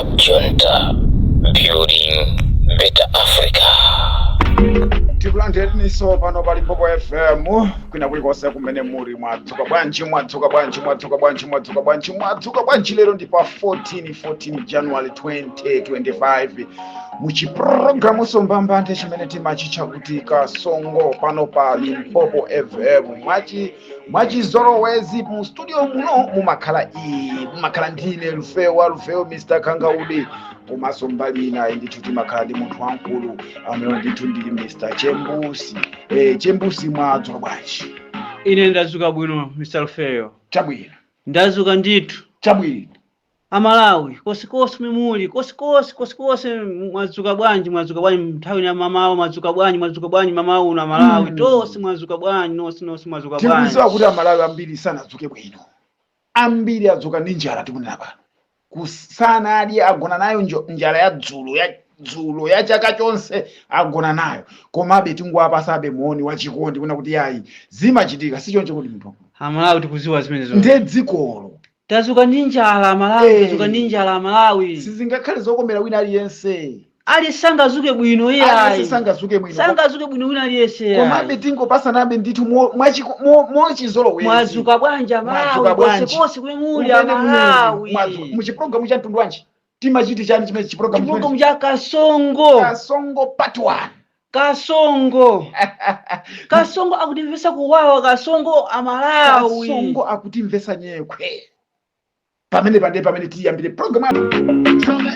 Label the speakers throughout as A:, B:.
A: Cab Junta, building better Africa.
B: Tikulandireniso pano pa Limpopo FM kwina kulikonse kumene muli. Mwadzuka bwanji? Mwadzuka bwanji? Mwadzuka bwanji? Mwadzuka bwanji? Mwadzuka bwanji? Lero ndi pa 14 January 2025, muchipulogalamu mbambande chimene timachitcha kuti Kasongo pano pa Limpopo FM. Mwachizolowezi mu studio muno mumakhala iyi, mumakhala ndine Lufeyo wa Lufeyo, Mr Kangaude, komanso mbali ina ndithu timakhala ndi munthu wamkulu amene ndithu ndi Mr Chembusi. Chembusi, mwadzuka bwanji?
C: Ine ndadzuka bwino, Mr Lufeyo.
B: Chabwino.
C: Ndadzuka ndithu.
B: Chabwino.
C: Amalawi kosikosi mimuli kosikosi kosikosi, mwadzuka bwanji? Mwadzuka bwanji nthawi ya mamawa? Mwadzuka bwanji? Mwadzuka bwanji mamawa uno, Amalawi? Tonse mwadzuka bwanji? Nonse nonse mwadzuka
B: Tikudziwa
C: bwanji?
B: kuti Amalawi ambiri sanadzuke bwino, ambiri adzuka ndi njala. Tikunena pano kusanadye, agona nayo njala ya dzulo, ya dzulo ya chaka chonse agona nayo. Komabe tingowapasabe moni wachikondi kuna kuti yayi, zimachitika, sichoncho kuti munthu
C: Amalawi tikudziwa zimenezo.
B: Ndiye dzikolo
C: Tadzuka ndi njala, Amalawi. Tadzuka ndi njala, Amalawi.
B: Sizingakhale zokomera wina aliyense.
C: Ali sangadzuke bwino.
B: Aliyense
C: iyayi.
B: Sangadzuke bwino.
C: Sangadzuke bwino wina aliyense.
B: Komabe
C: Iyayi.
B: tingopasanabe ndithu mochizolowezi.
C: Mwadzuka bwanji, Amalawi?
B: Mwadzuka bwanji?
C: Kosikosi kumene muli,
B: Kumene muli,
C: Amalawi.
B: Muchipulogalamu cha mtundu wanji? Timachiti chani chimene chipulogalamu?
C: Chipulogalamu cha Kasongo.
B: Kasongo part 1.
C: Kasongo, Kasongo akutimvesa kuwawa, Kasongo, Amalawi.
B: Kasongo akutimvesa nyekhwe. Pamene pande pamene tiyambire program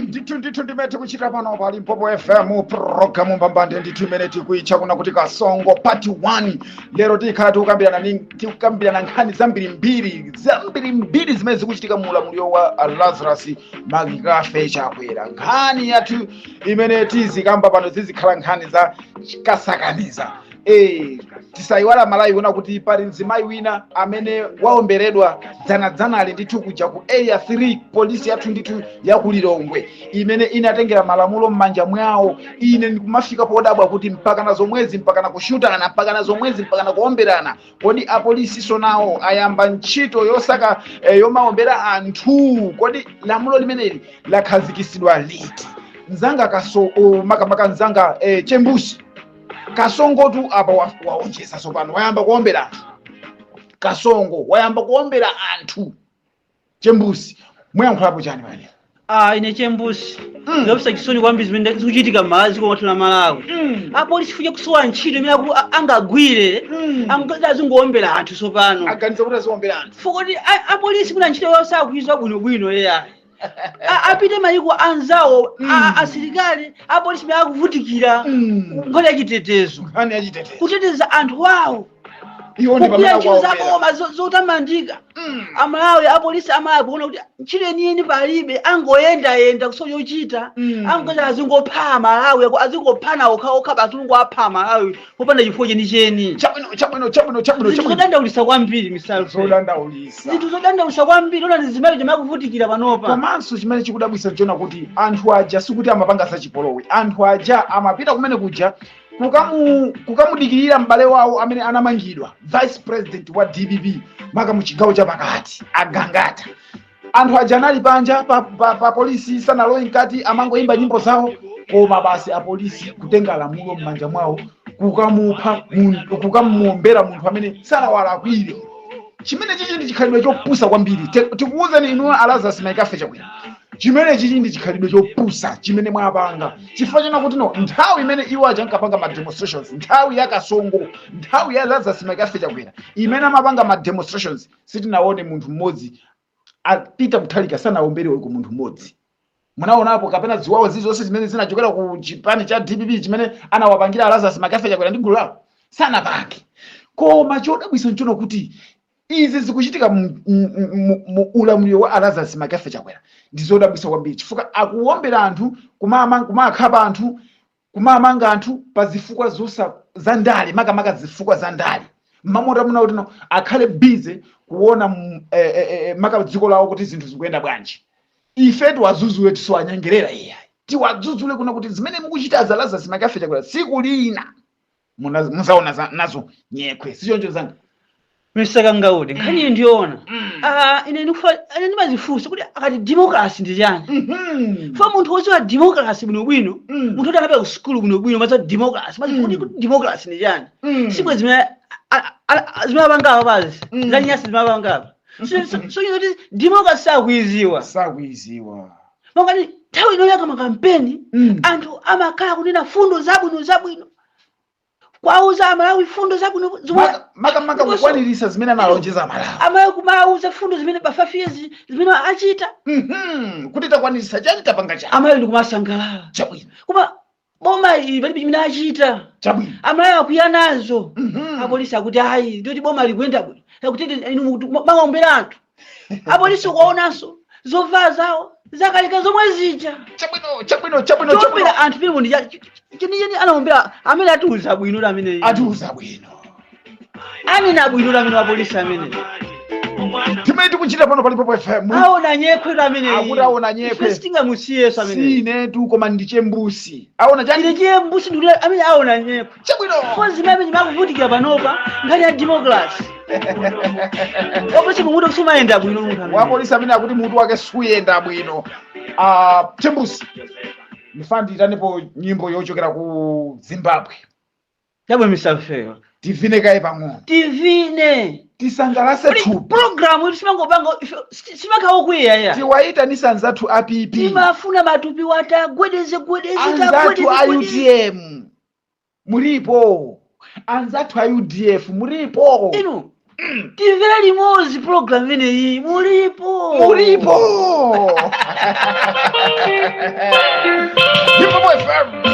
B: ndithu ndithu ndimene tikuchita pano pa Limpopo FM, program mbambande ndithu imene tikuitcha kuna kuti Kasongo part 1. Lero tikhala tikukambirana nkhani zambirimbiri, zambirimbiri zimene zikuchitika mu ulamuliro wa Lazarus McCarthy Chakwera. Nkhani yathu imene tizikamba pano zizikhala nkhani za kasakaniza. Tisayiwala Malawi kuona kuti pali mzimayi wina amene waomberedwa dzanadzanali ndithu kuja ku Area 3, polisi yathu ndithu ya ku Lilongwe imene inatengera malamulo m'manja mwawo. Ine ndikumafika podabwa kuti mpakana zomwezi, mpakana kushutana, mpakana zomwezi, mpakana kuomberana, kodi apolisi so nawo ayamba ntchito yosaka yomaombera anthu? Kodi lamulo limeneli lakhazikisidwa liti? Mzanga kaso, oh, makamaka mzanga Chembusi, Kasongotu apa waonjeza sopano, wayamba kuombera anthu. Kasongo wayamba kuombera anthu. Chembusi, muyankhulapo chani pamene?
C: Ah, ine Chembusi, zomvetsa chisoni kwambiri zimene zikuchitika m'Malawi, dziko lathu la Malawi. Apolisi chifukwa kusowa ntchito imene angagwire, angoti azingowombera anthu tsopano.
B: Aganiza kuti aziombera anthu.
C: Fukuti apolisi kuna ntchito yawo sakuidziwa bwinobwino iyayi. Apite mayiko anzawo, asilikali apolisi imene akuvutikira nkhani ya chitetezo,
B: nkhani yachitetezo,
C: kuteteza anthu awo,
B: iwo ndi
C: kugwira
B: pamene
C: ntchito
B: akuwaombera.
C: zaboma zotamandika. Amalawi, apolisi Amalawi kuona kuti ntchito yeniyeni palibe, angoyendayenda kusowa chochita, angoti azingopha Amalawi, azingophana okhaokha basi, ungowapha Amalawi popanda chifukwa chenicheni.
B: Chabwino, chabwino, chabwino, chabwino.
C: Zinthu
B: Chabwino.
C: zodandaulitsa kwambiri, Mr.
B: Zodandaulitsa.
C: Zinthu zodandaulitsa kwambiri. Ona zimene timakuvutikira panopa.
B: Komanso chimene chikudabwitsa nchona kuti anthu aja sikuti amapanga zachipolowe. Anthu aja amapita kumene kuja kukamudikirira m'bale wawo amene anamangidwa, vice president wa DPP maka mu chigawo chapakati, Agangata. Anthu aja anali panja pa polisi, sanalowe mkati, amangoyimba nyimbo zawo, koma basi apolisi kutenga lamulo m'manja mwawo, kukamupha kukamuombera munthu amene sanawalakwire. Chimene chichi ndi chikhalidwe chopusa kwambiri. Tikuwuzeni inu a Lazarus McCarthy Chakwera, chimene chichi ndi chikhalidwe chopusa chimene mwapanga, chifukwa chona kuti no nthawi imene iwo aja ankapanga ma demonstrations, nthawi ya Kasongo, nthawi ya Lazarus McCarthy Chakwera imene amapanga ma demonstrations, sitinaone munthu mmodzi a Peter Mutharika sanaomberewe ku munthu mmodzi. Munaonapo kapena ziwawa zilizonse zimene zinachokera ku chipani cha DPP chimene anawapangira Lazarus McCarthy Chakwera ndi gulu lawo? Sanapange. Koma chodabwitsa nchona kuti izi zikuchitika mu ulamuliro wa Lazarus McCarthy Chakwera. Ndi zodabwitsa kwambiri chifukwa akuwombera anthu, kumakhapa anthu, kumamanga anthu pa zifukwa zosa za ndale, makamaka zifukwa za ndale. Mmamota muna kuti no akhale busy kuona maka dziko lawo kuti zinthu zikuyenda bwanji. Ife tiwadzudzule, tisiwanyengerera iyayi, tiwadzudzule kuna kuti zimene mukuchita za Lazarus McCarthy Chakwera, tsiku lina muzaona nazo nyekhwe. Sichoncho zanga?
C: Mr. Kangaude, nkhani iyi ndiyoona. Ah, ine ine ndimazifunsa kuti akati democracy ndi chani? Fa munthu wodziwa democracy bwinobwino, munthu woti anapita ku sukulu bwinobwino madziwa democracy, madziwa kuti democracy ndi chani. Sibwe zimene zimene apanga apa pazi, zanyasi zimene apanga apa. So kuti democracy sakuiziwa.
B: Sakuiziwa.
C: Mangani nthawi ino yaka makampeni, anthu amakhala kunena fundo zabwino zabwino, kwauza Amalawi fundo zabwino zomwe
B: Makamaka
C: Ndiponso-
B: kukwanirisa zimene analonjeza Amalawi.
C: Amalawi kumauza fundo zimene pa 5 years zimene achita.
B: Kuti takwanirisa chani, tapanga chani.
C: Amalawi ndikumasangalala. Koma boma ili palibe chimene achita. Amalawi akwiya nazo. Apolisi akuti ayi, ndikuti boma likuyenda bwino, akuti inu maombera anthu. Apolisi kuwaonanso zovala zawo zakaleka zomwe zija.
B: Chabwino, chabwino, chabwino, chabwino.
C: Chombera anthu pimo ndi chenicheni anaombera amene atiuza bwino la amene
B: Atiuza bwino.
C: Anena bwino la amene wapolisi amene
B: Timene tikuchita pano pa Limpopo FM.
C: Aona nyekhwe la amene.
B: Akuti aona nyekhwe.
C: Ife sitingamusiyeso amene.
B: Sinetu, koma ndichembusi aona chani?
C: Ine chembusi ndikuti amene aona nyekhwe. Ko zimene amene makuvutikira panopa nkhani ya democracy, wapolisi mumutu sumayenda bwino munthu amene.
B: Wapolisi amene akuti mutu wake suyenda bwino. Ah, chembusi, ndifuna ndiyitanepo nyimbo yochokera ku Zimbabwe.
C: Chabwe misafeyo.
B: Tivine kaye pang'ono.
C: Tivine.
B: Tisangalase
C: Kodi
B: thupi.
C: Programu itu simangopanga simakhala okwiya ya.
B: Tiwayitanisa anzathu a PP.
C: Timafuna matupi watagwedeze gwedeze.
B: Anzathu a
C: Tagwedeze.
B: UTM mulipo? Anzathu a UDF mulipo?
C: Inu timvere limodzi program imeneyi, mulipo?
B: Mulipo? Limpopo FM.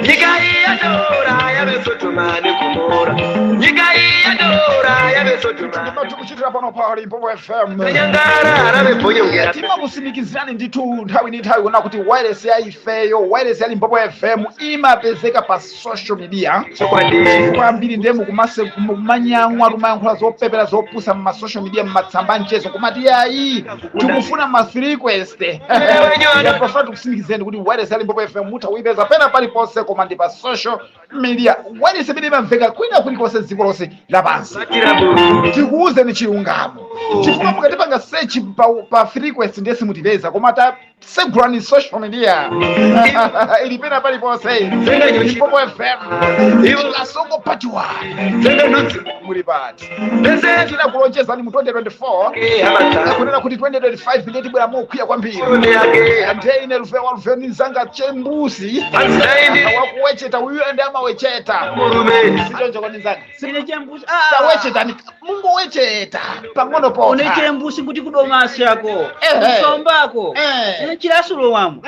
D: Nyika iyi yadora yave Sodhoma neGomora. Nyika iyi yadora yave Sodhoma.
B: Tikuchitira pano pa Limpopo FM.
D: Nyangara rave bhonyongera.
B: Timakusimikizirani ndithu nthawi ndi nthawi kuona kuti wireless ya ifeyo, wireless ya Limpopo FM, imapezeka pa social media.
D: Chokwadi.
B: Kwambiri ndiye mukumase mukumanyamwa tumayankhula zopepera zopusa mma social media, mmatsamba mchezo, kumati yayi, tikufuna ma request. Pafuna tikusimikizeni kuti wireless ya Limpopo FM mutha kuipeza pena paliponse, koma ndi pa social media, wireless imene imamveka kwina kulikonse dziko lonse lapansi. Tikuwuzeni chilungamo, chifukwa mukatipanga search pa frequency ndiye simutipeza, koma tasegulani social media, ili pena paliponse. Limpopo FM, Kasongo part 1, muli pati? Tinakulonjezani mu 2024 akunena kuti 2025 ndiye tibwera mokwiya kwambiri. Ndiye ine Lufe wa Lufe nzanga chembusi wakuwecheta uyu, ende amawecheta, sichoncho kodi nzanga?
C: Ine chembusi.
B: Tawechetani, mungowecheta pang'ono
C: Une
B: pokha.
C: chembusi kuti kudomasi yako, kusombako, chilasulo wamo.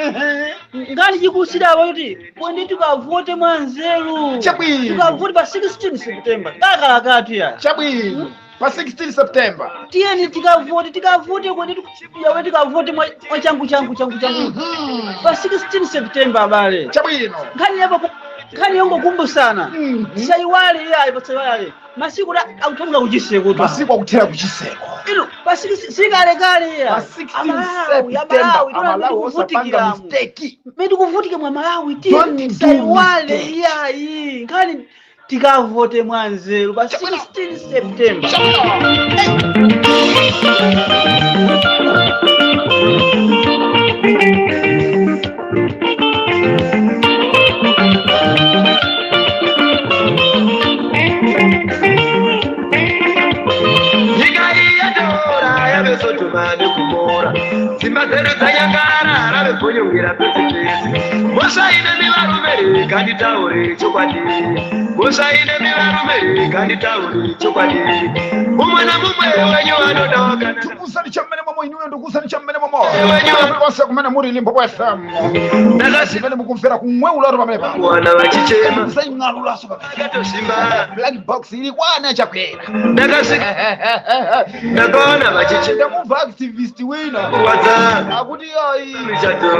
C: Ngati chikusirapo kuti kwendi tikavote mwanzeru. Tikavote pa 16 September kakalakatu ya.
B: Chabwino, pa 16 September.
C: Tiyeni tikavote, tikavote kwendi yawe, tikavote mwa changu changu changu changu pa 16 September, abale. Nkhani yapo, nkhani yongokumbusana. Saiwale iyayi, pasaiwale masiku da akuthamanga kuchiseko.
B: Masiku akuthera kuchiseko.
C: Ino pa 16 sikalekale ya.
B: Pa 16 September, Amalawi, osapanga mistake.
C: Mene tikuvutika mwa Malawi.
B: Don't do
C: Tisaiwale
B: mistake.
C: iyayi, nkhani tikavote mwanzeru pa 16 September.
D: Nyika iyi yadora yave Sodhoma neGomora. Dzimba dzedu dzanyangara rave bhonyongera pese pese. Mhosva ine mivarume, rega nditaure chokwadi. Mhosva ine mivarume, rega nditaure chokwadi. Mumwe namumwe wenyu anoda wakanaka.
B: Tikuwuzani chamene momwe. momo, inuyo ndikuwuzani cha mmene momo konse kumene muli Limpopo FM,
D: Ndakasvika
B: zimene mukumvera kumweulatu pamene pano
D: kuwana vachichema.
B: Zaing'alulaso pamene
D: Akatosimba.
B: black box ili kwana Chakwera.
D: Ndakasvika ndakaona vachichema.
B: Ndamumva activist wina
D: Kuwadza
B: akuti ayi,
D: michato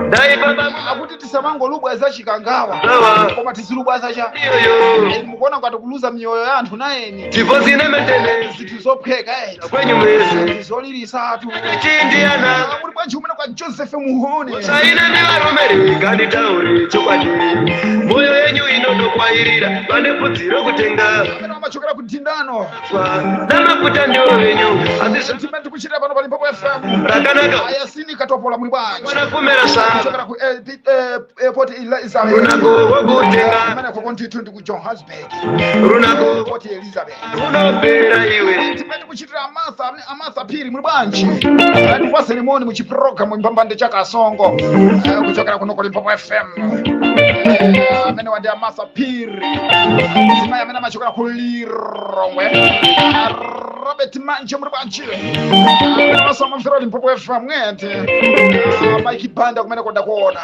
D: ndaifamba.
B: Akuti tisamangolubwa za Chikangawa
D: Sawa.
B: koma tizilubwa zacha
D: Iyoyo
B: mukuona ngati kuluza miyoyo ya anthu nayeni
D: divorce ine maintenance.
B: Zinthu zophweka eti.
D: Kwenyu mwese.
B: Zolirisatu.
D: Chindiyana.
B: Muli bwanji umene kwa Joseph Muhone?
D: Saina nevarume, nganditaure chokwadi, mwoyo yenyu inondokwayirira vane bvudzi rokutenga.
B: Amene amachokera ku Dindano.
D: Namafuta ndiwo venyu asi.
B: Timene tikuchitira pano pa Limpopo FM.
D: Rakanaka.
B: Ayasini Katopola, muli bwanji?
D: Mwanafumera sava.
B: Kuchokera ku Port Elizabeth.
D: Runako rwokutenga.
B: Amene koko ndithu ndi ku Johannesburg.
D: Runako
B: Port Elizabeth.
D: runopera iwe.
B: Timene tikuchitira Amartha, Amartha Phiri, muli bwanji? Ndipaseni moni muchiprogramu Mbambande Chakasongo, kuchokera kuno ku Limpopo FM. Amene wandi Amartha Phiri, mzimayi amene amachokera ku Lilongwe. Robert Manje, muli bwanji? Amene masamamvera Limpopo FM mwete. Mike Banda kumene konda kuona.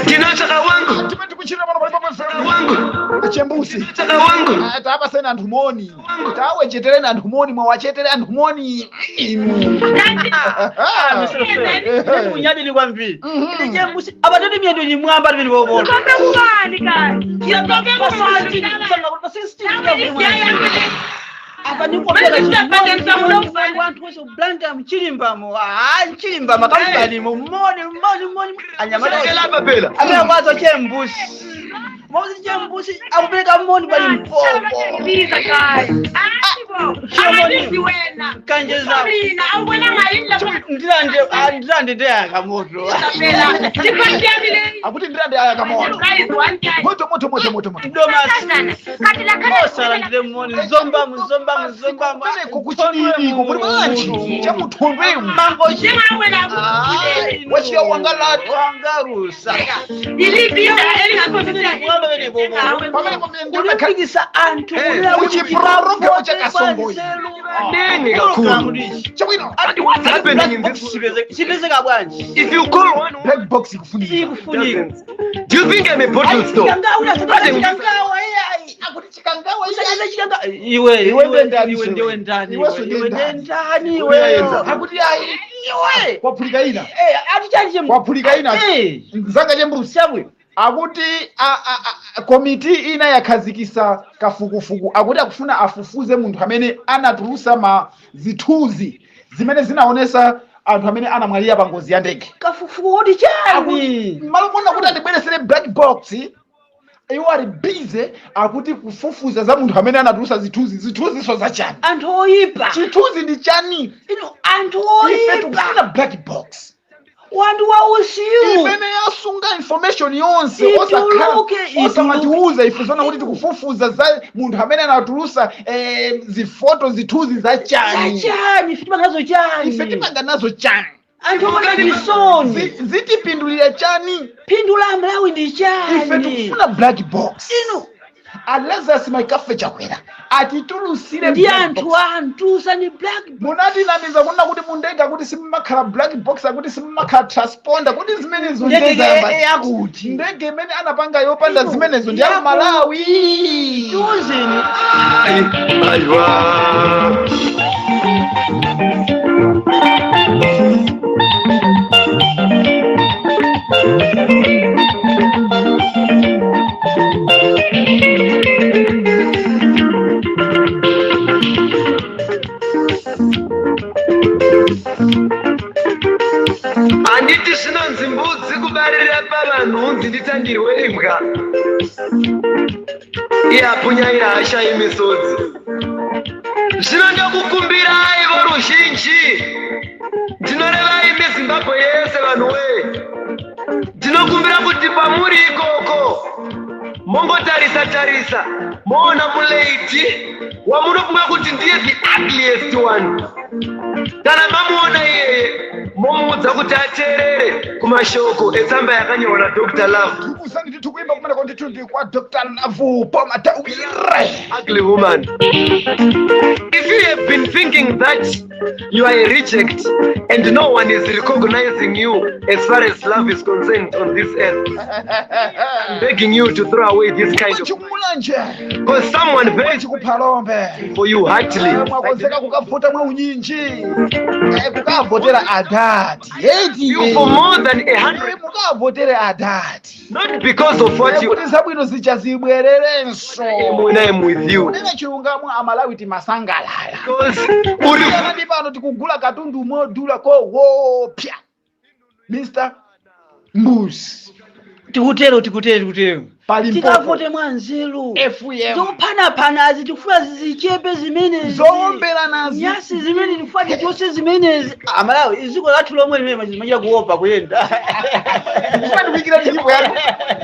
D: Ndinotsvaka wangu.
B: Timene tikuchitira pano pa Limpopo FM.
D: Wangu.
B: Achembusi.
D: Tsvaka wangu.
B: Tapaseni anthu moni, tawechetereni anthu moni, mwawachetere anthu moni inu.
C: Kunyadili kwambiri chembusi abatete miyendo ni mwamba limene popona. Apa nikopera anthu onse kublanda mchilimbamo, mchilimbamo kampanimo moni moni moni anyamata.
D: Lapa phela.
C: Amene kwazo chembusi mozi chembusi akupereka moni pali mpopo kanjeza ndilande ndilande ndeyakamoto.
B: Akuti ndilande aya kamoto moto moto moto moto moto.
C: Domasi osala ndile moni zombamu zombamu zombamu.
B: Kumeneko kuchidiniko muli bwanji chamuthondwemu?
C: Mangochi.
B: Wachiya wangalatu.
C: Wangarusa.
B: Pamenepo miyendo
C: Kulimbikisa anthu
B: Muchiprogramu chakasongoyi.
D: Nini kakhulu.
B: Chabwino.
D: What's happening in this?
C: Chipezeka bwanji?
D: If you call one
B: Black box ikufunika.
C: Ikufunika.
D: Do you think I'm a bottle store?
B: Akuti Chikangawa.
C: Iwe
B: Iwe ndiwe ndani?
C: Iwe ndiwe ndani?
B: Iwe so
C: iwe
B: ndiwe
C: ndiwe
B: ndani?
C: ndani iwe?
B: Akuti ayi,
C: Iwe.
B: kwaphulika ina.
C: Eh, ati chanje.
B: Kwaphulika ina.
C: Eh.
B: Mzanga chembusi.
C: Chabwe.
B: Akuti komiti ina yakhazikisa kafukufuku, akuti akufuna afufuze munthu amene anatulusa ma zithunzi zimene zinaonesa anthu amene anamwalira pa ngozi ya ndege.
C: Kafukufuku kodi chani?
B: Malo mona kuti atibweresere black box, iwo ali busy akuti kufufuza za munthu amene anatulusa zithunzi. Zithunziso za chani?
C: Anthu oyipa.
B: Chithunzi ndi chani?
C: Ino anthu
B: Ife
C: oyipa.
B: tikufuna black box
C: Wandu wa usiru.
B: imene yasunga information yonse.
C: Ituluke,
B: Osamatiuza ife zona kuti tikufufuza za munthu amene anatulusa zifoto, zithunzi za chani?
C: Chani? Ife timanga nazo chani?
B: Ife timanga nazo chani?
C: Anthu opanda chisoni.
B: Zitipindulira chani?
C: Phindu la Malawi ndi
B: Ife
C: chani?
B: tikufuna black box.
C: Ino
B: Alazarus Maikafe Chakwera atitulusire
C: ndi
B: black
C: anthu
B: box.
C: Anthu sani black.
B: Munatinamiza kunena kuti mundege akuti simmakhala black box, akuti simmakhala transponder, kuti zimenezo
C: Ndege
B: ndezamba.
C: yakuti
B: Ndege imene anapanga yopanda
C: Ino,
B: zimenezo ndi ya
C: yaku-
B: Malawi.
C: Tiuzeni.
D: Aiwa. Handiti zvinonzi mbudzi kubarira pavanhunzi nditangirwe imbwa iyapunyaira hashayi misodzi. Zvino ndokukumbirai voruzhinji, ndinorevai miZimbabwe yese, vanhu wee, ndinokumbira kuti pamuri ikoko mongotarisa tarisa moona mulady wamunofunga kuti ndiye the ugliest one. Kana mamuona Kuti ateerere kumashoko etsamba yakanyorwa naDr Love.
B: Tikusani ndithu kuimba kumeneko ndithu ndi kwa Dr Love Pomatawire.
D: Ugly woman. If you have been thinking that you are a reject and no one is recognizing you as far as love is concerned on this earth, I'm begging you to throw away this kind of
B: Chikumulanje,
D: because someone begs
B: chikuphalombe
D: for you heartily.
B: Mwakonzeka kukavota mwa unyinji, kukavotera adati eti?
D: You for more than 100,
B: Mukavotere adati,
D: not because of what you
B: kuti zabwino zija zibwererenso.
D: am when I am with you.
B: Kunena chilungamo, Amalawi timasangalala.
D: Because uri
B: Ndi pano tikugula katundu modula kowopya, Mr Mbuzi.
C: Tikutero, tikutero, tikutero.
B: Pali
C: Tikavote mwa nzeru.
B: FM.
C: Zophanapanazi tikufuna zichepe zimenezi.
B: Zowombera nazi.
C: Nyasi zimene tikufuna tichose zimenezi. Amalawi, dziko lathu lomwe limene machita kuopa kuyenda.
B: Ndikufuna ndikuyikireni nyimbo yanu,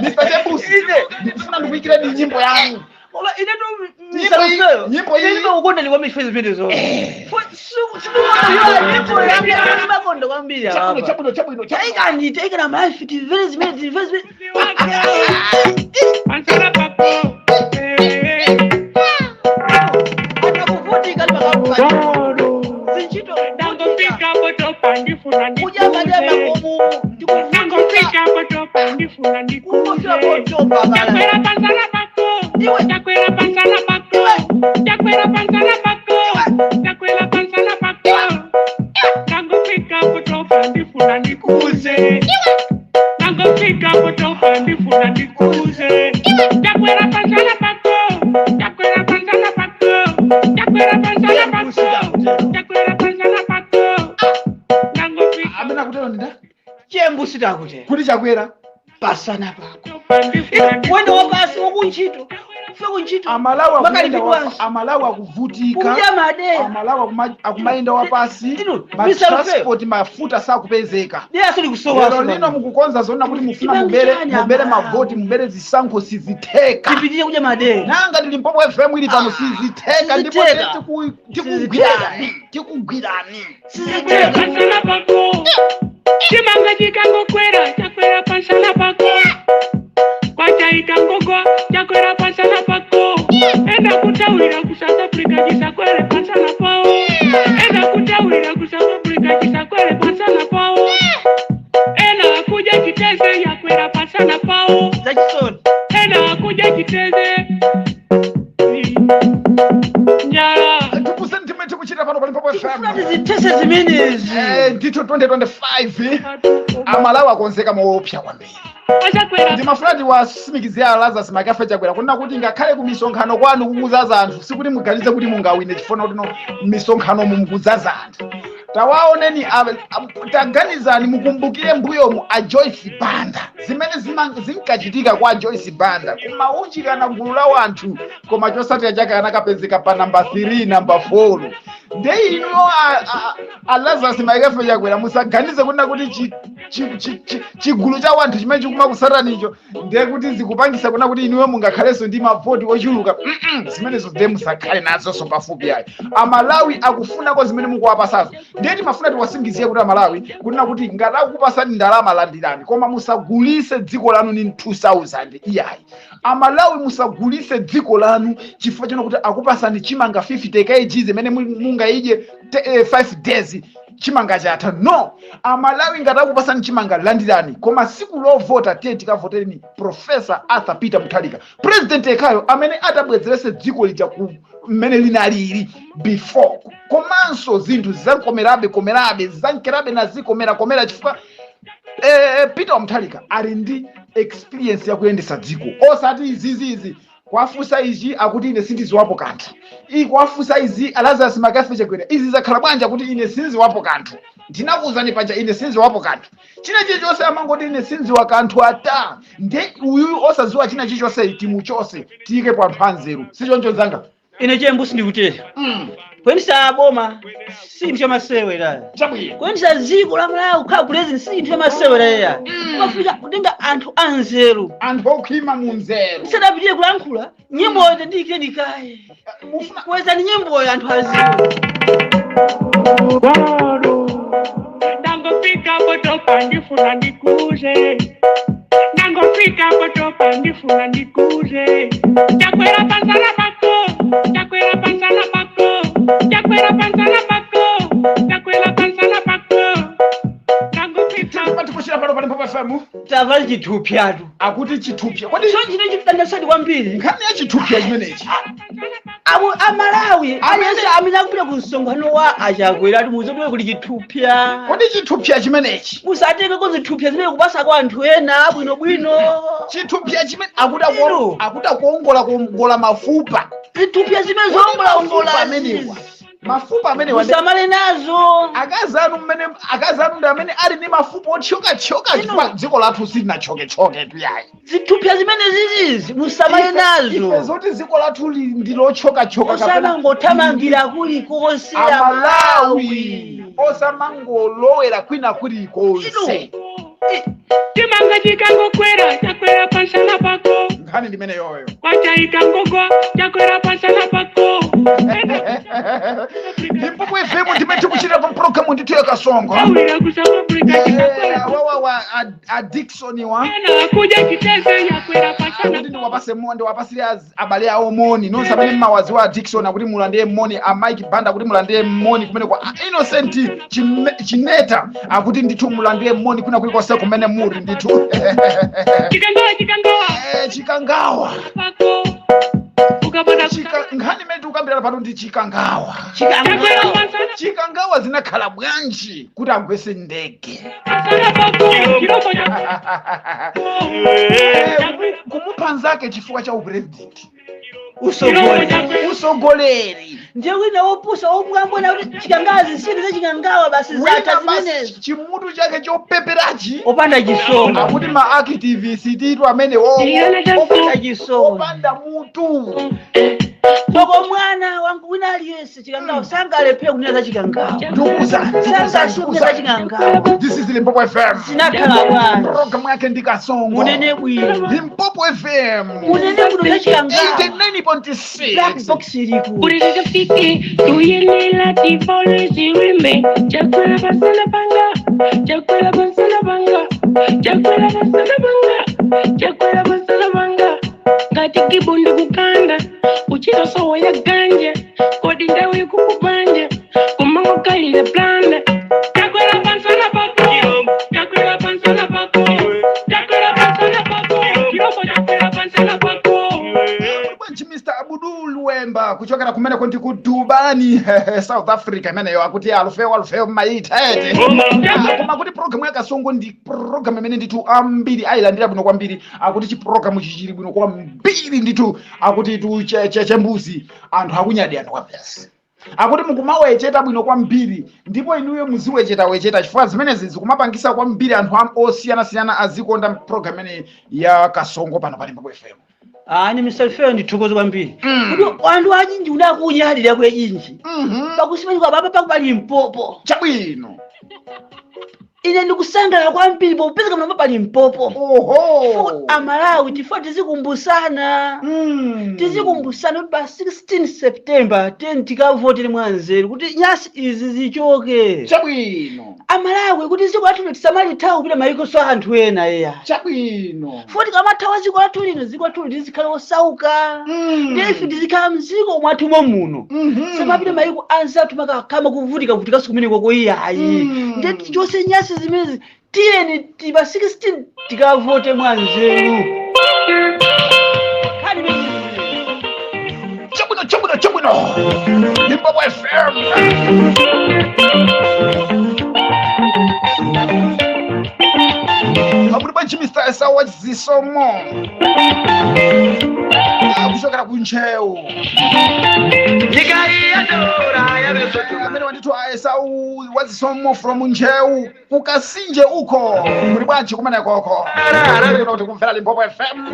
B: Mr Chembusi. Ndikufuna ndikuyikireni nyimbo yanu.
C: Koma ine to
B: Nyimbo iyi-
C: Ndikukonda ndi kwambiri chifukwa zimenezo. Nyimbo yangu makonda kwambiri.
B: Chabwino.
C: Apa.
B: Chabwino, chabwino, chabwino.
C: Taikani, taikana mafi, timvere zimene, timvere zimene.
E: Pansana pako.
C: Anakuvutika ali pakampani.
E: Doro.
C: Zinchito.
E: Ndangofika potopa ndifuna
C: Kudya madya
E: ndikuze.
C: makomumu. Ndikuvutika.
E: Ndangofika potopa ndifuna
C: Kungofika
E: ndikuze.
C: potopa bala.
E: Chakwera pansana pako.
C: Iwe.
E: Chakwera pansana pako. Chakwera pansana pako. Chakwera pansana pako. Ndangofika potopa ndifuna ndikuze. Ndangofika potopa ndifuna ndikuze. Chakwera pansana pako. Chakwera pansana pako. Chakwera pansana pako. Chakwera pansana pako. Ndangofika
B: Amene akutero ndinda
C: Chembusi takutera.
B: Kuti Chakwera
C: Pasana pako.
E: potopa ndifuna
C: Wenda wapasi wokuntchito. Kufe kuntchito.
B: Amalawi akuyenda
C: Makalipidwanso.
B: Amalawi akuvutika.
C: Kudya madeya.
B: Amalawi akumayenda wapasi.
C: Ndinu,
B: Ma
C: Mr. Lufeo.
B: transport, mafuta sakupezeka.
C: Deya sili kusowa.
B: Lero lino mukukonza zona kuti mufuna
C: Chipangi
B: mubere
C: chani,
B: mubere
C: Amalawi?
B: mavoti, mubere zisankho, sizitheka.
C: Tipitire kudya madeya.
B: Nanga ndi Limpopo FM ili pano, sizitheka ndipo.
C: Sizitheka.
B: Tikugwirani, tikugwirani.
C: Sizitheka.
E: Pansana pako. Chimanga chikangokwera, chakwera pansana pako. Kwacha ikangogwa, chakwera pansana pako. Enda kutawira ku South Africa chisakwere pansana pawo. Enda kutawira ku South Africa chisakwere pansana pawo. Ena akuja chiteze yakwera pansana pawo.
C: Zachisoni.
E: Ena akuja chiteze. Njala.
B: Tikuseni timene tikuchita pano pa Limpopo FM.
C: Tikufuna tizithese zimenezi.
B: Ndithu 2025 Amalawi akonzeka moopsa kwambiri.
E: Achakwera.
B: Ndimafuna tiwasimikizira Lazarus McCarthy Chakwera kunena kuti ngakhale ku misonkhano kwanu kukuzaza anthu, sikuti muganize kuti mungawine chifuna kuti no misonkhano mukudzaza anthu. Tawaoneni, taganizani, mukumbukire mbuyomu a Joyce Banda, zimene zinkachitika kwa Joyce Banda kumaunjikana gulu la wanthu, koma chosatira chake anakapezeka pa namba 3, namba 4. Nde inuyo a Lazarus McCarthy Chakwera, musaganize kunena kuti chigulu cha wanthu chimene chikumakusatanicho ndiye kuti zikupangisa kuna kuti inuyo mungakhalenso ndi mavoti ochuluka. Zimenezo ndiye musakhale nazonso pafupi ayi. Amalawi akufunako zimene mukuwapasazo. Ndiye timafuna tiwasingiziye kuti Amalawi kunena kuti ngati akukupasani ndalama, landirani, koma musagulise dziko lanu ni 2000 iyayi. Amalawi, musagulise dziko lanu chifukwa chino kuti akupasani chimanga 50 kg zimene mungayidye 5 days chimanga chatha. No, Amalawi, ngati akupasani chimanga, landirani, koma siku lovota tiye tikavotereni Professor Arthur Peter Mutharika, president yekhayo amene atabwezerese dziko lija ku mmene linalili before. Komanso zinthu zidzakomerabe komerabe, zidzankerabe nazikomera komera, chifukwa Peter Mutharika ali ndi experience yakuyendesa dziko, osati izizizi kwafusa ichi akuti ine sindiziwapo kanthu, iyi kwafusa izi Lazarus McCarthy Chakwera, izi zakhala bwanji, akuti ine sindiziwapo kanthu, ndinakuwuzani paja, ine sindiziwapo kanthu. China chilichonse amangoti ine sindiziwa kanthu ata. Nde uyuyu osaziwa china chilichonse timuchose, tiyikepo anthu anzeru, sichoncho zanga?
C: Ine chembusi ndikutera. Kuyendesa boma si chinthu chamasewera.
B: Chabwino.
C: Kuyendesa dziko la Malawi, kukhala president, si chinthu chamasewera eya. Kumafika kutenga anthu anzeru.
B: Anthu okhwima mu nzeru.
C: Ndisadapitire kulankhula, nyimboyo ndiyikire ndikaye.
B: Mufuna
C: Kuwezani nyimboyo anthu aziwe.
E: Doro. Ndangofika potopa. ndifuna ndikuze. Ndangofika potopa, ndifuna ndikuze. Chakwera pansana pako, chakwera pansana pako, chakwera pansana pako, chakwera pansana pako. Ndangofika.
B: Patikuchira pano pa Limpopo FM.
C: Tamva chithupyatu.
B: Akuti chithupya. Kodi
C: So chine chitandasadi kwambiri.
B: nkhani ya chithupya chimenechi?
C: Abo Amalawi aliyense amene akupita ku msonkhano wa aChakwera ati muzotowe kuti chithupya.
B: Kodi chithupya chimenechi?
C: Musatengeko zithupya zimene kupasako anthu ena abwinobwino.
B: Chithupya chimene akuti
C: Ero.
B: Akuti akuongola kuongola mafupa.
C: Zithupya zimene
B: Kodi mafupa
C: zoongolaongola
B: amenewa, mafupa amenewa
C: musamale nazo.
B: Akazi anu mmene akazi anu ndi amene ali ndi mafupa othyokathyokathyuka, chifukwa dziko lathu silinathyokethyokethu yayi.
C: Zithupya zimene zizizi musamale
B: Ife
C: nazo.
B: zoti dziko lathu ndi lothyokathyokathyuka
C: Osamangothamangira kulikonse.
B: Amalawi osamangolowera kwina kulikonse.
E: Chimanga chikangokwera, chakwera pansana pako.
B: Nkhani ndimene yoyo.
E: Kwacha ikangogwa, chakwera pansana pako.
B: Limpopo FM, ndimene tikuchitira pa programu ndithu yakasongo.
E: Awira ku South Africa chikakwera.
B: Wawawa a Dickson wa
E: Ena akuja chiteze, chakwera pansana.
B: Kuti ndiwapase moni, ndiwapasire abale awo moni nonse amene mmawaziwa a Dickson, akuti mulandire moni, a Mike Banda akuti mulandire moni kumene kwa a Innocent Chineta, akuti ndithu mulandire moni kwina kulikonse kumene muli ndithu.
E: Chikangawa, chikangawa.
B: Chikangawa.
E: Pako ukapata.
B: Nkhani imene tikukambirana pano ndi chikangawa.
E: Chakwera
C: Chikangawa.
E: pansana.
B: Chikangawa zinakhala bwanji kuti agwese ndege?
E: Pansana pako, chirombo chako.
B: Kumupha nzake chifukwa cha upresident.
C: Usogole.
B: Usogoleri.
C: Ndiye wina wopusa omwambona kuti chikangawa, zisinthu za chikangawa basi zatha.
B: Wina basi
C: Zimenezo.
B: Chimutu chake chopeperachi.
C: Opanda chisomo.
B: Akuti ma activist itu amene
C: Opanda chisomo.
B: Opanda mutu.
C: Koko mwana wangu wina aliyense chikangawa sangalephere kunena za chikangawa.
B: Ndikuza.
C: Sangasuke za chikangawa.
B: This is Limpopo FM.
C: Zinakhala bwanji?
B: Programu yake ndi Kasongo.
C: Munene bwino.
B: Limpopo FM.
C: Munene bwino za chikangawa.
B: 89.6.
C: Black box iliku.
E: Ulikafiki tuyenela tifole ziwime, chakwera pansana panga, chakwera pansana panga, chakwera pansana panga, chakwera pansana panga, ngati kibundu kukanda uchitosowa ya ganja kodi ndawo ikukupanja kumango kalile planda, chakwera pansana pako, chakwera pansana pako, chakwera pansana pako, chirombo, chakwera pansana pako.
B: Bwanji Mr Abudul Wemba kuchokera kumene konti ku Durban, South Africa imeneyo, akuti alufeo alufeo mmaitha ete. Koma kuti programu yakasongo ndi programu imene ndithu ambiri ayilandira bwino kwambiri, akuti chiprogramu chichili bwino kwambiri ndithu, akuti tu chembuzi anthu akunyadi anthu kwambiri, akuti mukumawecheta bwino kwambiri, ndipo inuyo muziwecheta wecheta chifukwa zimenezi zikumapangisa kwambiri anthu osiyanasiyana azikonda program imeneyi ya Kasongo pano pa Limpopo FM.
C: Ah, ni Mr. Feo, ndithokoze kwambiri kuti anthu achinji unakunyalira kwechinji pakusimani kwa baba pakupali mpopo.
B: Chabwino.
C: Ine ndikusangalala kwambiri popeza kamuna pali mpopo.
B: Oho.
C: Amalawi tifo tizikumbusana. Tizikumbusana kuti pa 16 September 10 tikavotere mwanzeru kuti nyasi izi zichoke.
B: Chabwino.
C: Amalawi, kuti dziko lathu tisamalithawe kupita mayiko so anthu ena eya.
B: Chabwino.
C: Futi kamathawa dziko lathu lino, dziko lathu lizikhala osauka. Ndife tizikhala mdziko mwathumo muno. Samapita mayiko anzathu makakama kuvutika vutikanso kumeneko koiyayi. Ndiye tichose nyasi zimenezi, tiyeni pa 16 tikavote mwanzeru. Nkhani imeneyi.
B: Chabwino, chabwino, chabwino. Limpopo FM. Akuti bwanji Mr Esawa Zisomo kuchokera kuntcheu?
D: Nyika iyi yadora yavesoto.
B: Amene wandithu Esau Wazisomo from Ntcheu kukasinje uko, muli bwanji kumene koko? Kuti kumvera Limpopo FM.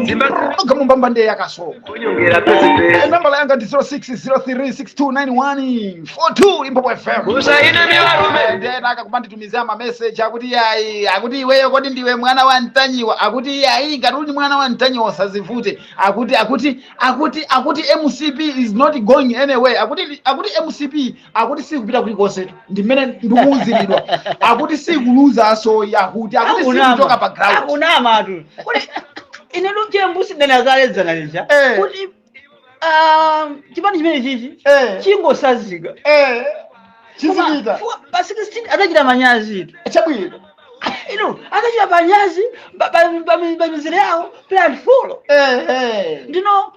D: Dzimba.
B: Programu mbambande yakasongo.
D: Kunyongera pese pese.
B: Nambala yanga ndi 0603629142, Limpopo FM.
D: Musaine mivarume.
B: Ena akakumanditumizira mameseji akuti yayi, akuti iweyo kodi ndiwe mwana wa Mtanyiwa? Akuti yayi, ngati uli mwana wa Mtanyiwa usazivute. Akuti MCP is not going anywhere. Akuti MCP akuti sikupita kulikonse, ndi mmene ndikuwuziridwa. Akuti sikuluzaso, yakuti sikuchoka pa ground.
C: Akunama tu. Kuti ine luchembusi ndene kaledzana lija kuti chipani chimene chichi chingosazika.
B: Chizipita.
C: Pa 16 adachita manyazi tu.
B: Chabwino.
C: Ino adachita manyazi pa mizere yawo plan follow. Ndino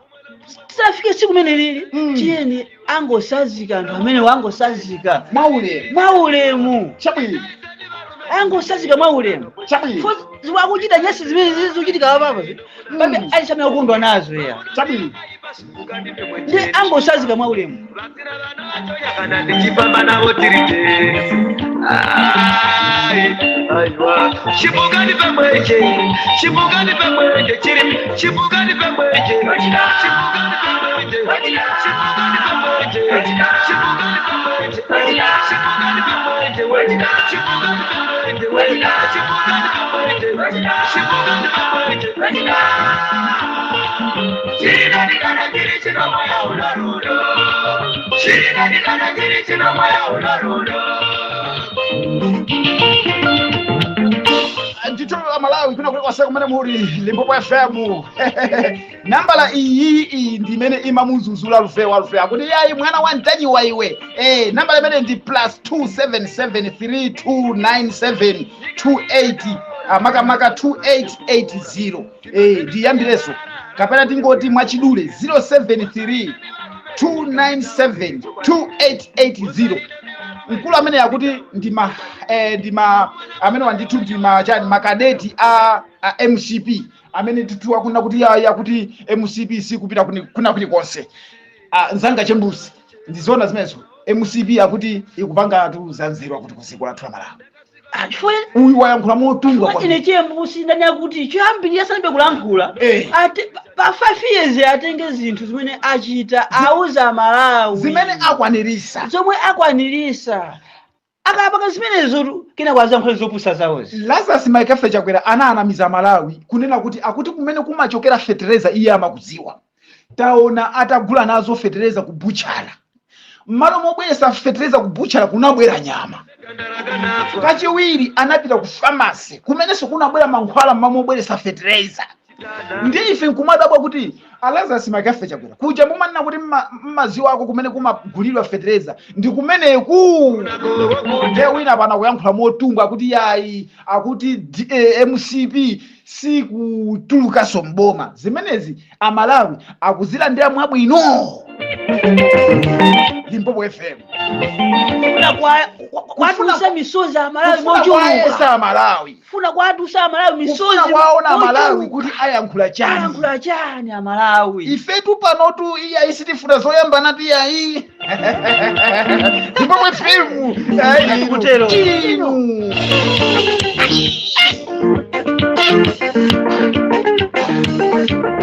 C: tisafike tsiku mene lili. Tiyeni angosazika anthu amene wangosazika
B: mwaulemu.
C: Mwaulemu.
B: Chabwino.
C: Angosazika mwaulemu.
B: Chabwino.
C: Akuchita nyasi zimene zikuchitika apapo pabe alisamira kukondwa nazo ya.
B: Chabwino.
C: Ndi angosazika mwaulemu.
D: Kana ndichifamba navo tiri tese. Ai, aiwa, chipukani pamweche, chipukani pamweche, chiri chipukani pamweche, chipukani pamweche, chipukani pamweche, chipukani pamweche, chipukani pamweche, chipukani pamweche, chipukani pamweche, chipukani pamweche. Chiri kana chiri chino moyo uno rudo, chiri kana chiri chino moyo uno rudo.
B: Ndithu Amalawi kuna kulikonse kumene muli, Limpopo FM nambala iyi ndi imene imamuzuzula Lufewa. Lufewa akuti yayi, mwana wa Mtanyiwa iwe. Nambala imene ndi plus 277329728, makamaka 2880. Ndiyambireso kapena tingoti mwachidule 073 297 2880. Mkulu amene akuti ndima amene wandithu ndima chani, makadeti a MCP amene ndithu akuna kuti ya kuti MCP sikupita kuna kulikonse. Nzanga Chembusi, ndizoona zimenezo? MCP akuti ikupanga tu zanzeru, akuti kuziko lathu la Malawi.
C: Ah, chifukwa
B: Uyu wayankhula motungwa
C: ine
B: kwambiri.
C: Chembusi ndani akuti choyambirira sanambe kulankhula. Ate pa 5 years atenge zinthu zimene achita, auza Malawi
B: zimene akwanirisa,
C: zomwe akwanirisa. Akapanga zimenezo tu, kena kwaza zopusa zawozi.
B: Lazarus Mccarthy Chakwera anaanamiza Malawi kunena kuti akuti kumene kumachokera fetereza iye amakudziwa. Taona atagula nazo fetereza ku butchala. M'malo mobweresa fetereza ku butchala kunabwera nyama. Kachiwiri anapita ku pharmacy kumenenso kunabwera mankhwala m'malo mobweresa fetereza. Ndi ife nkumadabwa kuti a Lazarus McCarthy Chakwera kuja mumanena kuti mmaziwa ako kumene kumagulidwa fetereza ndi kumeneku. Ndiye wina pana kuyankhula motungwa akuti yayi, akuti MCP sikutulukanso mboma. Zimenezi Amalawi akuzilandira mwabwino. Limpopo FM.
C: Kufuna kwatusa misozi Amalawi
B: Kufuna
C: mochuluka.
B: kwayesa Amalawi.
C: Kufuna kwatusa Amalawi misozi
B: Kufuna kwaona Amalawi
C: mochuluka.
B: kuti ayankhula chani.
C: Ayankhula chani Amalawi?
B: Ifetu panotu iyayi, sitifuna zoyambana tu iyayi. Limpopo FM.
C: Kutero.
B: Inu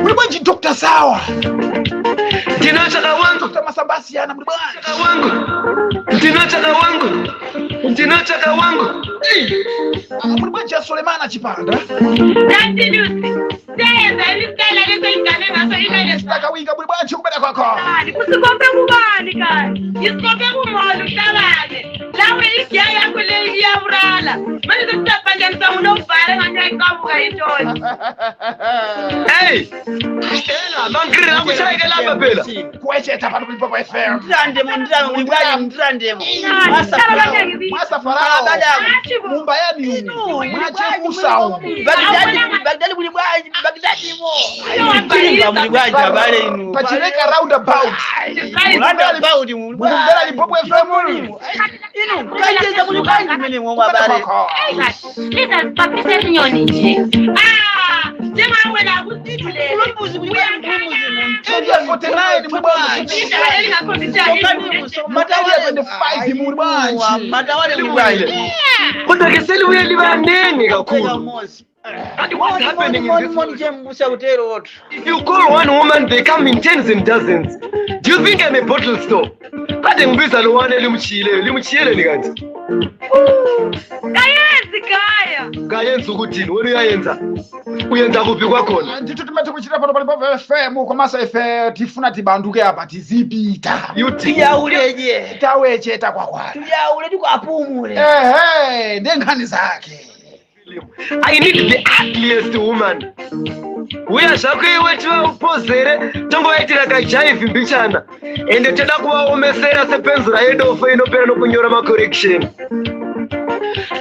B: muli bwanji, Dr Sawa?
D: Ndinotsvaka wangu.
B: Dr Masamba asiyana, muli bwanji?
D: Wangu, ndinotsvaka wangu, ndinotsvaka wangu.
B: Ah, muli bwanji ya Sulemana Chipanda? Takawinga, muli bwanji kumene kwako?
F: Kusikombe kubani kani? Isikombe kumolo uhlabane. Lawe igiya yakho le iyabulala. Manje sesitaphanjanisa unobhala nganyayikabuka intoni.
D: Hey, ela mangirira akushayike lapha phela.
B: Kuwecheta pano Limpopo FM.
C: Ndirandemo, ndirandemo, muli bwanji? Ndirandemo.
B: Mwasa Farao mumba yani
C: Inu,
B: mwachemusa umu.
C: Bagdadi, Bagdadi muli bwanji? Bagdadi mo Chilimba muli bwanji abale inu?
B: Pachileka roundabout.
C: Roundabout muli bwanji?
B: Mukumvera Limpopo FM.
C: Inu kanjeza muli bwanji mene momwe abale?
F: Lizaziphaphise inyoni nje. Ah, njengawena kusithulele.
C: Kulumbuzi muli bwanji? Kulumbuzi?
B: Area 49 muli bwanji? Area 25 muli bwanji?
C: Matawale muli bwanji?
D: Kodwa ke selibuye libaningi kakhulu. And what's happening in this
C: Moni chembusa kutero otu.
D: If you call one woman, they come in tens and dozens. Do you think I'm a bottle store? Kade ngibiza lo one elimchiyile, limchiyele ni kanti.
F: Kayenzi gaya.
D: Kayenzi ukuthini wena? Uyayenza, uyenza kuphi kwakhona?
B: Ndithu timatha kuchita pano pa Limpopo FM, komanso ife tifuna tibanduke apa, tizipita.
D: Yuti.
C: Tiyauleje.
B: Tawecheta kwakwana.
C: Tiyaule, tikapumule.
B: Ehe, ndiye nkhani zake.
D: I need the ugliest woman. Uya zvako iwe, tivaupozere, tongovaitira kajaivhi mbichana, ende toda kuvaomesera sepenzura yedofo inopera nokunyora macorrection.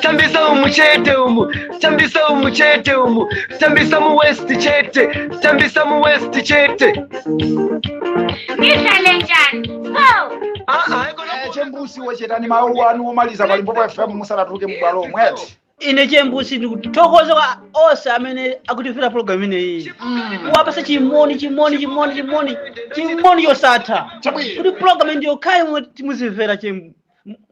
D: Tambisa umu chete, umu tambisa umu chete, umu tambisa muwest chete, tambisa muwest chete.
F: Ngihlale njani? Pho.
D: Ah, ah, haikona.
B: Chembusi, wechetani mawu anu omaliza pa Limpopo FM musanatuluke mubwalo mweti.
C: Ine Chembusi ndikuthokoza kwa onse amene akutifira program ineyi, kuwapasa chimoni, chimoni, chimoni, chimoni, chimoni chosatha.
B: Chabwino.
C: Kuti program ndiyo khayi muzimvera,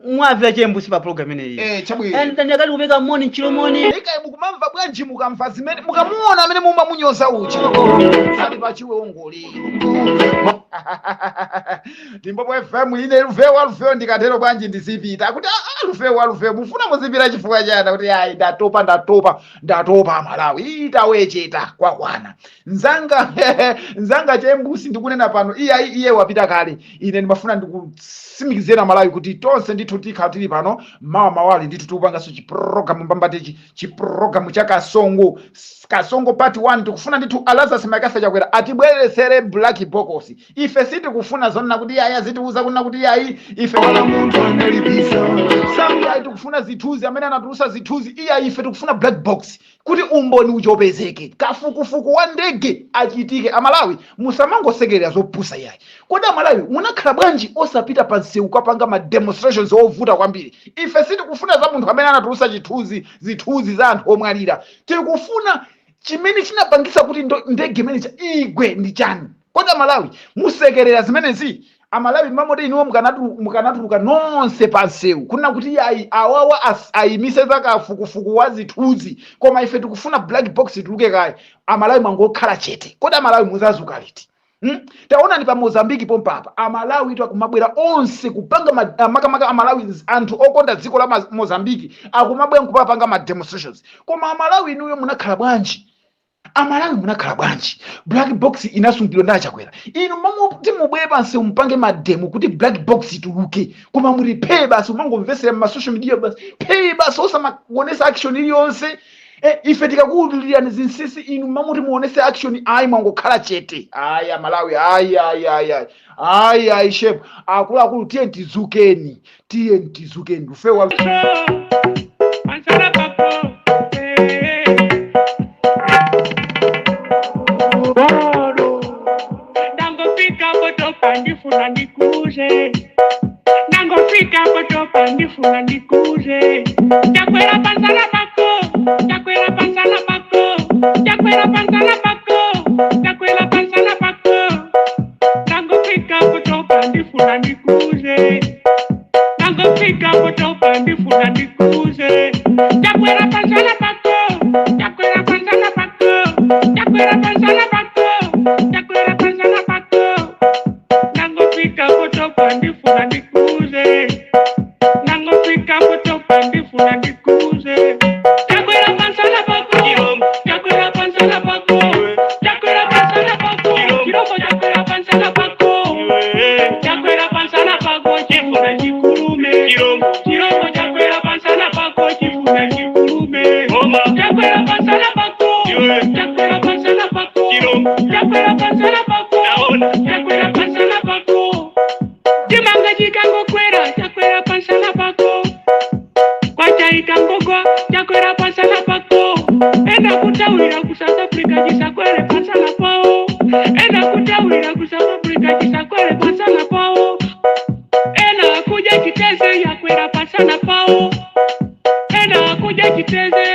C: mwamvera Chembusi pa program ineyi.
B: Chabwino.
C: And ndakati kupeka moni mchilomoni.
B: Ikayi, mukumamva bwanji mukamva zimene mukamuona amene mumamunyoza uja ali pachiwe ongoli? Limpopo FM, ine Lufewo wa Lufewo, ndikatero bwanji ndizipita kuti ah, ah, Lufewo wa Lufewo, mufuna muzipita chifukwa chana kuti ayi, ndatopa, ndatopa, ndatopa. Malawi itawecheta kwakwana. Nzanga, nzanga Chembusi, ndikunena pano iye iye wapita kale. Ine ndimafuna ndikutsimikizira Malawi kuti tonse ndithu tikhala tili pano mawa mawali ndithu tikupanganso chipulogalamu mbambatechi, chipulogalamu cha Kasongo, Kasongo part 1. Tikufuna ndithu Alazarus Makasa Chakwera atibweretsere black box. Ife sitikufuna zonena kuti iyayi azitiuza kunena kuti iyayi ife
D: Munthu angalipisa.
B: iyayi tikufuna zithunzi, amene anatulusa zithunzi. Iyayi, ife tikufuna black box kuti umboni uchopezeke, kafukufuku wa ndege achitike. Amalawi, musamangosekerera zopusa iyayi. Kodi Amalawi munakhala bwanji osapita pa msewu kapanga ma demonstrations ovuta kwambiri? Ife sitikufuna za munthu amene anatulusa chithunzi, zithunzi za anthu omwalira. Tikufuna chimene chinapangisa kuti ndege imene igwe ndi chani. Kodi Amalawi musekerera zimenezi? Amalawi, mamoti inuwo mukanatuluka nonse pa msewu kunena kuti ayi, awawa ayimise za kafukufuku wa zithunzi, koma ife tikufuna black box ituluke kaye. Amalawi mwangokhala chete. Kodi Amalawi muzazuka liti? Hmm? Taonani pa Mozambiki pompapa, Amalawi itu akumabwera onse kupanga makamaka Amalawi, anthu okonda dziko la Mozambiki akumabwera nkupapanga ma demonstrations. Koma Amalawi inuyo munakhala bwanji? Amalawi munakhala bwanji? Black box inasungidwa ndi Achakwera. Inu mamuti mubwere pansi mupange mademo kuti black box ituluke, koma muli phee basi, umangomvesera ma social media basi, phee basi, osamaonesa action iliyonse. Ife tikakuwululirani zinsinsi, inu mamuti muonese action, ayi, mwangokhala chete. Ayi, Amalawi, ayi, ayi, ayi, ayi, ayi, ayi, shame. Akuluakulu, tiye tizukeni, tiye tizukeni. Lufewa.
E: Pansana pako, eh. Boro. Ndangofika potopa, ndifuna ndikuze. Ndangofika potopa, ndifuna ndikuze. Chakwera pansana pako, chakwera pansana pako, chakwera pansana pako, chakwera pansana pako. Ndangofika potopa, ndifuna ndikuze. Ndangofika potopa, ndifuna ndikuze. Chakwera pansana pako, chakwera pansana pako, chakwera pansana pako, chakwera pansana pako. Ndangofika potopa, ndifuna ndikuze. Ndangofika potopa, ndifuna ndikuze. Chakwera pansana pako, chakwera pansana pako, chakwera pansana pako, chirombo chakwera pansana pako, chakwera pansana pako, chifuna chikulume. Chirombo chakwera pansana pako, chifuna chikulume. Chakwera pansana pako, chakwera pansana pako, chakwera pansana pako, chakwera pansana pako. Chimanga chikangokwera, chakwera pansana pako. Kwacha ikangogwa, chakwera pansana pako. Enda kutawira ku South Africa, chisakwere pansana pawo. Enda kutawira ku South Africa, chisakwere pansana pawo. Ena akuja chiteze, yakwera pansana pawo. Ena akuja chiteze,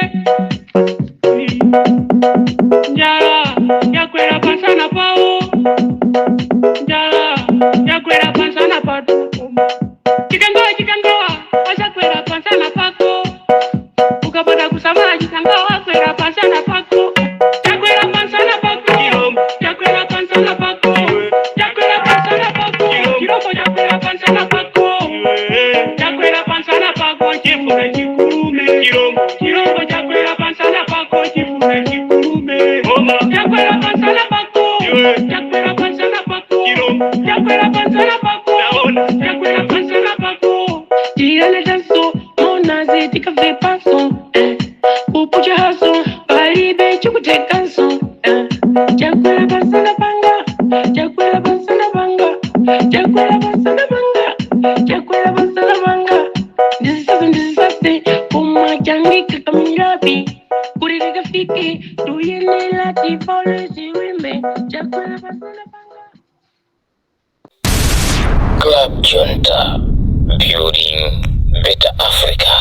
E: njala yakwera pansana pawo, njala yakwera pansana patu. Chikangawa, chikangawa achakwera pansana pako. Ukapata kusamala, chikangawa akwera pansana pako. Chakwera pansana pako, chakwera pansana pako, chakwera pansana pako, chirombo chakwera pansana pako, chakwera pansana pako, chifuna. chikulume. Chirombo chakwera pansana pako chifuna chikulume. Chakwera pansana pako. Chakwera pansana pako. Chakwera pansana pako. Chakwera pansana pako. Tiyale danso, monazi tikave panso. Kupucha haso, palibe chikutekanso. Chakwera pansana panga. Chakwera pansana panga. Chakwera pansana panga. Chakwera pansana panga. Ndisase ndisase koma chandika kamirapi. Kuti tikafike tuyenera tifole ziwembe. Chakwera pansana panga.
A: Club Junta, building better Africa.